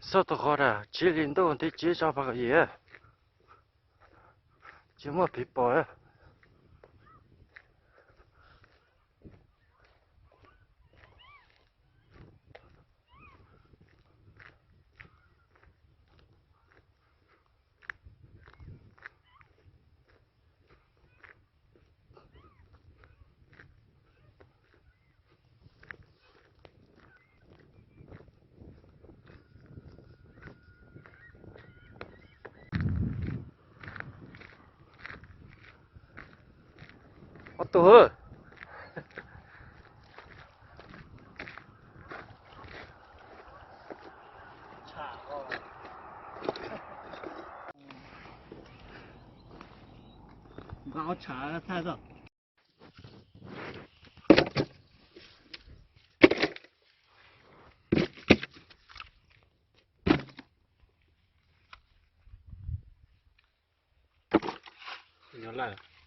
Xauj tus qhov na, tsib hli ntuj thiab tsib zaug phav kaum yim, tsis muaj people. Ob tug. Nqa ob tshav thaij tso. Nyob lawm.